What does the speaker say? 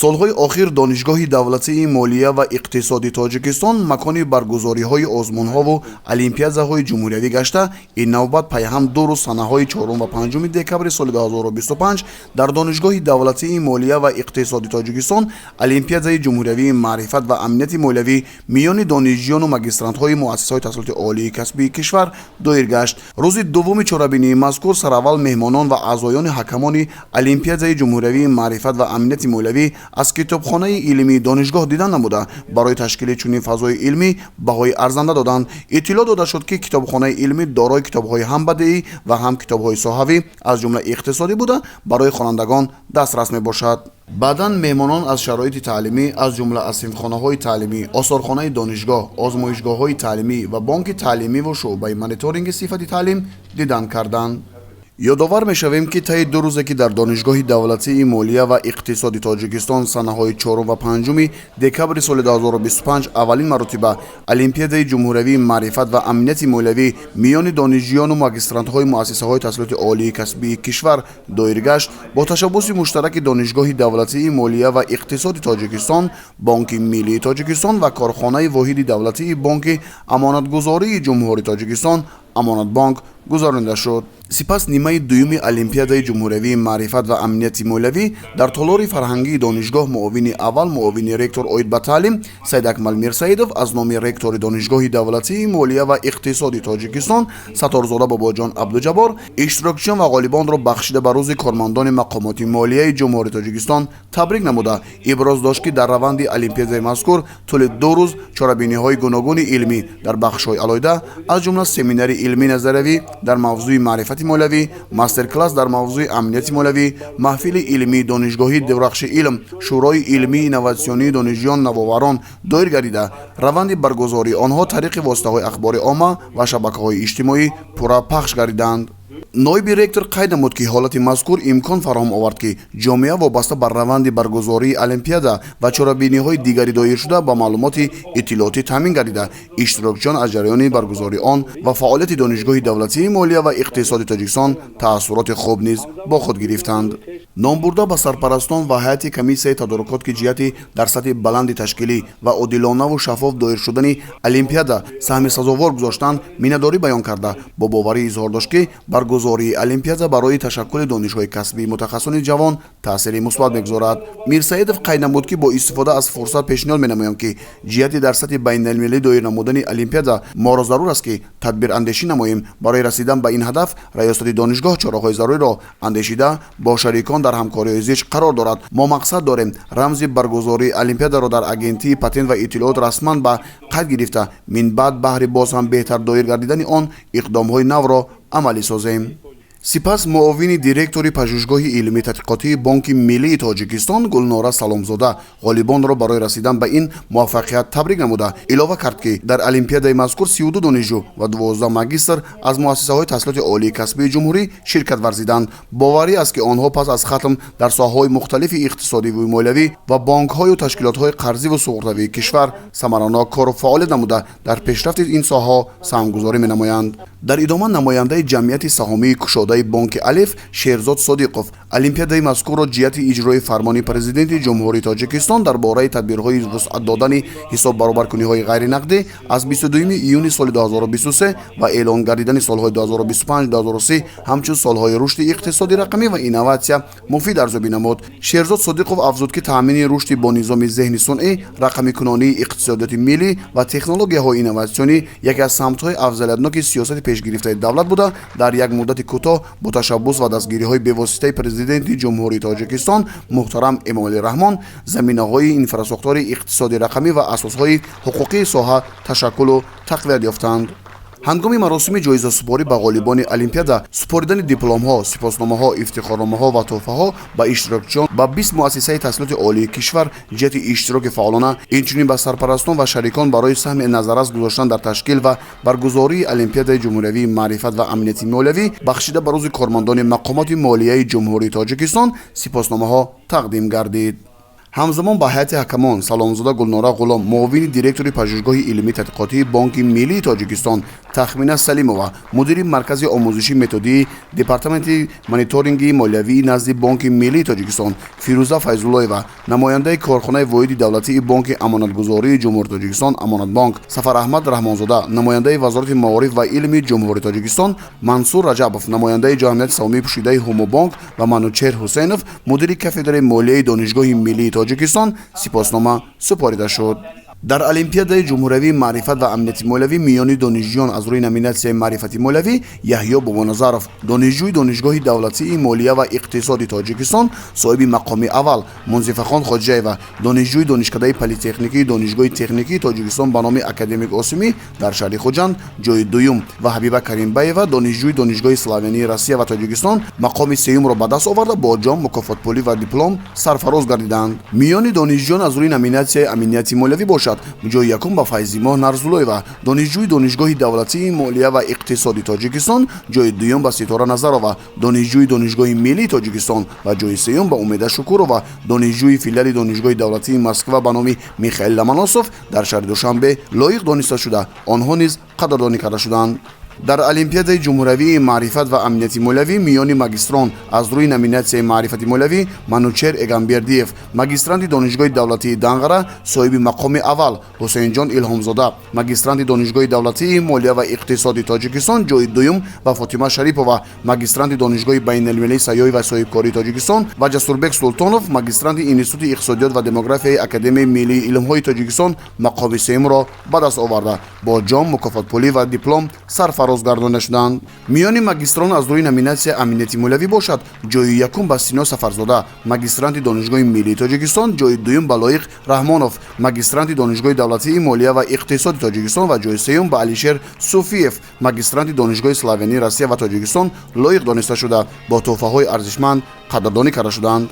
Солҳои охир Донишгоҳи давлатии молия ва иқтисоди Тоҷикистон макони баргузориҳои озмунҳову олимпиадаҳои ҷумҳуриявӣ гашта, ин навбат пайҳам 2 рӯз, санаҳои 4 ва 5 декабри соли 2025, дар Донишгоҳи давлатии молия ва иқтисоди Тоҷикистон олимпиадаи ҷумҳуриявии маърифат ва амнияти молиявӣ миёни донишҷӯёну магистрантҳои муассисаҳои таҳсилоти олии касбии кишвар доир гашт. Рӯзи дуввуми чорабинии мазкур сараввал меҳмонон ва аъзоёни ҳакамони олимпиадаи ҷумҳуриявии маърифат ва амнияти молиявӣ аз китобхонаи илмии донишгоҳ дидан намуда, барои ташкили чунин фазои илмӣ баҳои арзанда доданд. Иттилоъ дода шуд, ки китобхонаи илмӣ дорои китобҳои ҳам бадеӣ ва ҳам китобҳои соҳавӣ, аз ҷумла иқтисодӣ буда, барои хонандагон дастрас мебошад. Баъдан меҳмонон аз шароити таълимӣ, аз ҷумла аз синфхонаҳои таълимӣ, осорхонаи донишгоҳ, озмоишгоҳҳои таълимӣ ва бонки таълимиву шӯъбаи мониторинги сифати таълим дидан карданд. Ёдовар мешавем, ки таи 2 рӯзе, ки дар Донишгоҳи давлатии молия ва иқтисоди Тоҷикистон санаҳои 4 ва 5 декабри соли 2025 аввалин маротиба олимпиадаи ҷумҳуриявии маърифат ва амнияти молиявӣ миёни донишҷӯёну магистрантҳои муассисаҳои таҳсилоти олии касбии кишвар доир гашт, бо ташаббуси муштараки Донишгоҳи давлатии молия ва иқтисоди Тоҷикистон, Бонки миллии Тоҷикистон ва корхонаи воҳиди давлатии Бонки амонатгузории Ҷумҳурии Тоҷикистон «Амонатбонк» гузаронида шуд. Сипас нимаи дуюми олимпиадаи ҷумҳуриявии маърифат ва амнияти молиявӣ дар толори фарҳангии донишгоҳ муовини аввал муовини ректор оид ба таълим Саидакмал Мирсаидов аз номи ректори Донишгоҳи давлатии молия ва иқтисоди Тоҷикистон Сатторзода Бобоҷон Абдуҷаббор иштирокчиён ва ғолибонро бахшида ба Рӯзи кормандони мақомоти молияи Ҷумҳурии Тоҷикистон табрик намуда, иброз дошт, ки дар раванди олимпиадаи мазкур тӯли 2 рӯз чорабиниҳои гуногуни илмӣ дар бахшҳои алоҳида, аз ҷумла семинари илмӣ назариявӣ дар мавзӯи маърифати молиявӣ, мастер-класс дар мавзӯи амнияти молиявӣ, маҳфили илмии донишгоҳӣ «Дурахши илм», шӯрои илмии инноватсионии донишҷӯён навоварон доир гардида, раванди баргузории онҳо тариқи воситаҳои ахбори омма ва шабакаҳои иҷтимоӣ пурра пахш гардиданд. Ноиби ректор қайд намуд, ки ҳолати мазкур имкон фароҳам овард, ки ҷомеа вобаста ба раванди баргузории олимпиада ва чорабиниҳои дигари доиршуда ба маълумоти иттилоотӣ таъмин гардида, иштирокчиён аз ҷараёни баргузории он ва фаъолияти Донишгоҳи давлатии молия ва иқтисоди Тоҷикистон таассуроти хуб низ бо худ гирифтанд. Номбурда ба сарпарастон ва ҳайати комиссияи тадорукот, ки ҷиҳати дар сатҳи баланди ташкилӣ ва одилонаву шаффоф доир шудани олимпиада саҳми сазовор гузоштанд, миннатдорӣ баён карда, бо боварӣ изҳор дошт, ки баргузории олимпиада барои ташаккули донишҳои касбии мутахассисони ҷавон таъсири мусбат мегузорад. Мирсаидов қайд намуд, ки бо истифода аз фурсат пешниҳод менамоям, ки ҷиҳати дар сатҳи байналмилалӣ доир намудани олимпиада моро зарур аст, ки тадбирандешӣ намоем. Барои расидан ба ин ҳадаф раёсати донишгоҳ чораҳои заруриро андешида, бо шарикон дар ҳамкориҳои зич қарор дорад. Мо мақсад дорем, рамзи баргузории олимпиадаро дар Агентии патент ва иттилоот расман ба қайд гирифта, минбаъд баҳри боз ҳам беҳтар доир гардидани он иқдомҳои навро амалӣ созем. Сипас муовини директори Пажӯҳишгоҳи илмии тадқиқотии Бонки миллии Тоҷикистон Гулнора Саломзода ғолибонро барои расидан ба ин муваффақият табрик намуда, илова кард, ки дар олимпиадаи мазкур 32 донишҷӯ ва 12 магистр аз муассисаҳои таҳсилоти олии касбии ҷумҳурӣ ширкат варзиданд. Боварӣ аст, ки онҳо пас аз хатм дар соҳаҳои мухталифи иқтисодиву молиявӣ ва бонкҳою ташкилотҳои қарзиву суғуртавии кишвар самаранок кору фаъолият намуда, дар пешрафти ин соҳаҳо саҳмгузорӣ менамоянд. Дар идома намояндаи ҷамъияти саҳомии кушодаи бонки «Алиф» Шерзод Содиқов олимпиадаи мазкурро ҷиҳати иҷрои фармони Президенти Ҷумҳурии Тоҷикистон дар бораи тадбирҳои вусъат додани ҳисоббаробаркуниҳои ғайринақдӣ аз 22 июни соли 2023 ва эълон гардидани солҳои 2025-2030 ҳамчун солҳои рушди иқтисоди рақамӣ ва инноватсия муфид арзёбӣ намуд. Шерзод Содиқов афзуд, ки таъмини рушди бо низоми зеҳни сунъӣ, рақамикунонии иқтисодиёти миллӣ ва технологияҳои инноватсионӣ яке аз самтҳои афзалиятноки сиёсати пешгирифтаи давлат буда, дар як муддати кӯтоҳ бо ташаббус ва дастгириҳои бевоситаи Президенти Ҷумҳурии Тоҷикистон муҳтарам Эмомалӣ Раҳмон заминаҳои инфрасохтори иқтисоди рақамӣ ва асосҳои ҳуқуқии соҳа ташаккулу тақвият ёфтанд. Ҳангоми маросими ҷоизасупорӣ ба ғолибони олимпиада супоридани дипломҳо, сипосномаҳо, ифтихорномаҳо ва тӯҳфаҳо ба иштирокчиён, ба 20 муассисаи таҳсилоти олии кишвар ҷиҳати иштироки фаъолона, инчунин ба сарпарастон ва шарикон барои саҳми назаррас гузоштан дар ташкил ва баргузории олимпиадаи ҷумҳуриявии маърифат ва амнияти молиявӣ бахшида ба Рӯзи кормандони мақомоти молияи Ҷумҳурии Тоҷикистон сипосномаҳо тақдим гардид. Ҳамзамон ба ҳайати ҳакамон Саломзода Гулнора Ғулом, муовини директори Пажӯҳишгоҳи илмии тадқиқотии Бонки миллии Тоҷикистон, Тахмина Салимова, мудири Маркази омӯзиши методии Департаменти мониторинги молиявии назди Бонки Миллии Тоҷикистон, Фирӯза Файзуллоева, намояндаи корхонаи воҳиди давлатии Бонки Амонатгузории Ҷумҳурии Тоҷикистон «Амонатбонк», Сафараҳмад Раҳмонзода, намояндаи Вазорати маориф ва илми Ҷумҳурии Тоҷикистон, Мансур Раҷабов, намояндаи Ҷамъияти саҳомии пӯшидаи «Ҳумобонк» ва Манучеҳр Ҳусейнов, мудири кафедраи молияи Донишгоҳи миллии Тоҷикистон сипоснома супорида шуд. Дар Олимпиадаи ҷумҳуриявии маърифат ва амнияти молиявӣ миёни донишҷӯён аз рӯи номинатсияи маърифати молиявӣ Яҳё Бобоназаров, донишҷӯи Донишгоҳи давлатии молия ва иқтисоди Тоҷикистон, соҳиби мақоми аввал, Мунзифахон Хоҷаева, донишҷӯи Донишкадаи политехникии Донишгоҳи техникии Тоҷикистон ба номи академик Осимӣ дар шаҳри Хуҷанд, ҷои дуюм ва Ҳабиба Каримбаева, донишҷӯи Донишгоҳи славянии Россия ва Тоҷикистон, мақоми сеюмро ба даст оварда, бо ҷом, мукофотпулӣ ва диплом сарфароз гардиданд. Миёни донишҷӯён аз рӯи номинатсияи амнияти молиявӣ бошад, ҷои якум ба Файзимоҳ Нарзуллоева, донишҷӯи Донишгоҳи давлатии молия ва иқтисоди Тоҷикистон, ҷои дуюм ба Ситора Назарова, донишҷӯи Донишгоҳи миллии Тоҷикистон ва ҷои сеюм ба Умеда Шукурова, донишҷӯи филиали Донишгоҳи давлатии Москва ба номи Михаил Ломоносов дар шаҳри Душанбе лоиқ дониста шуда, онҳо низ қадрдонӣ карда шуданд. Дар Олимпиадаи ҷумҳуриявии маърифат ва амнияти молиявӣ миёни магистрон аз рӯи номинатсияи маърифати молиявӣ Манучер Эгамбердиев, магистранти Донишгоҳи давлатии Данғара, соҳиби мақоми аввал, Ҳусейнҷон Илҳомзода, магистранти Донишгоҳи давлатии молия ва иқтисоди Тоҷикистон, ҷои дуюм ва Фотима Шарипова, магистранти Донишгоҳи байналмилалии сайёҳӣ ва соҳибкории Тоҷикистон ва Ҷасурбек Султонов, магистранти Институти иқтисодиёт ва демографияи Академияи миллии илмҳои Тоҷикистон, мақоми сеюмро ба даст оварда, бо ҷом, мукофотпулӣ ва диплом сарфароз гардонида шуданд. Миёни магистрон аз рӯи номинатсияи амнияти молиявӣ бошад, ҷои якум ба Сино Сафарзода, магистранти Донишгоҳи миллии Тоҷикистон, ҷои дуюм ба Лоиқ Раҳмонов, магистранти Донишгоҳи давлатии молия ва иқтисоди Тоҷикистон ва ҷои сеюм ба Алишер Суфиев, магистранти Донишгоҳи славянии Россия ва Тоҷикистон лоиқ дониста шуда, бо тӯҳфаҳои арзишманд қадрдонӣ карда шуданд.